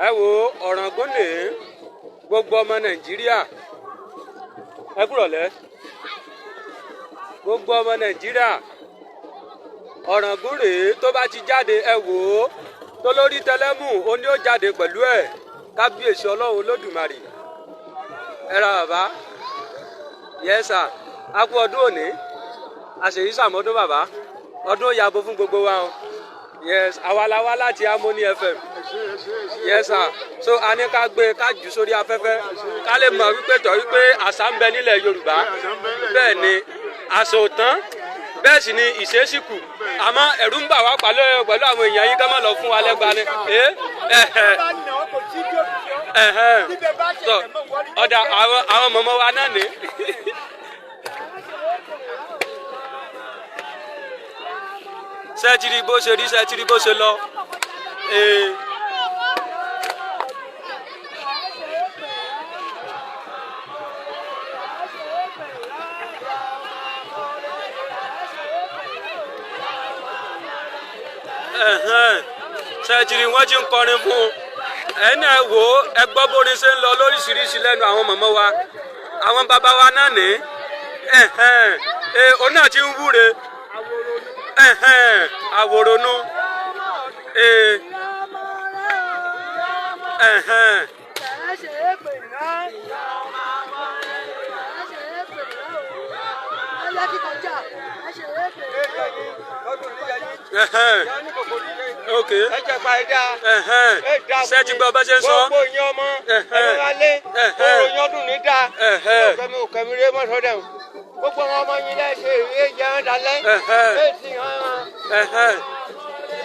Ẹ wo Ọ̀ràngún ní gbogbo ọmọ Nàìjíríà, ẹ kúrọ̀lẹ́ gbogbo ọmọ Nàìjíríà. Ọ̀ràngún rèé, tó bá ti jáde, ẹ wò ó, tó lórí tẹlẹ́mù ó ní ó jáde pẹ̀lú ẹ̀. Kábíyèsí Ọlọ́run Olódùmarè. Ẹ ra bàbá yẹ́sà, a kú ọdún òní, àṣèyí sàmọ́dún bàbá, ọdún yàgò fún gbogbo wa o. Yes, àwa la wá láti Harmony FM. Yes sir. So a ní ká gbé ká jù sórí afẹ́fẹ́ ká lè mọ̀ wípé tọ̀ wípé àṣà ń bẹ nílẹ̀ Yorùbá. Bẹ́ẹ̀ ni àṣà ò tán, bẹ́ẹ̀ sì ni ìṣesí kù, àmọ́ ẹ̀rù ń bà wá pẹ̀lú àwọn èèyàn yín ká má lọ fún wa lẹ́gba ni. Ọ̀dà àwọn mọ̀mọ́ wa náà ní. Ṣé ti rí bó ṣe rí? Ṣé ti rí bó ṣe lọ? Ṣé ti rí wọ́n ti ń kọrin fún un? Ẹ náà wò ó, ẹ gbọ́ bórin ṣe ń lọ lóríṣiríṣi lẹ́nu àwọn mọ̀mọ́ wa, àwọn bàbá wa náà ní. Òun náà ti ń wúre àwòránú. Ok. Ẹ jẹ́ pa ẹja. Ṣé ti gbọ́ bá ṣe ń sọ? Gbogbo ìyẹn ọmọ ẹ̀rọ alẹ́ òròyìn ọdún ní dáa. Kẹmi kẹmi rẹ mọ́tò dẹ̀. Gbogbo àwọn ọmọ yín lẹ́sẹ̀ ìwé jẹun dalẹ̀. Èsì hàn.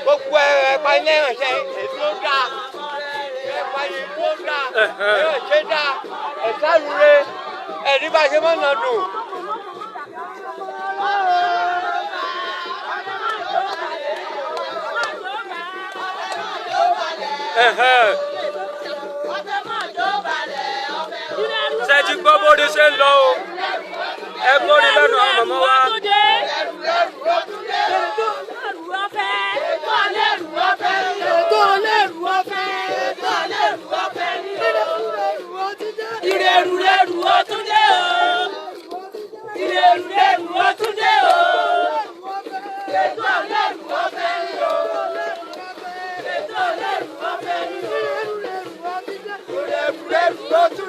Gbogbo ẹ̀pà ilé ìrànṣẹ́ èso dáa. Ẹ̀pà ìlú dáa. Ẹ̀ṣẹ̀ dáa. Ẹ̀sàrúre. Ẹ̀rí bá ṣe mọ́nà dùn. Ṣé ti gbọ́ bóde ṣe ń lọ o? Ẹ gbórí lẹ́nu àwọn màmá wa. Ìrẹ̀rù ó tún dé o. Ìrẹ̀rù ó tún dé o. Ètò ọlẹ́rù ọ̀fẹ́ ni o. Ètò ọlẹ́rù ọ̀fẹ́ ni o. Ìrẹ̀rù ó tún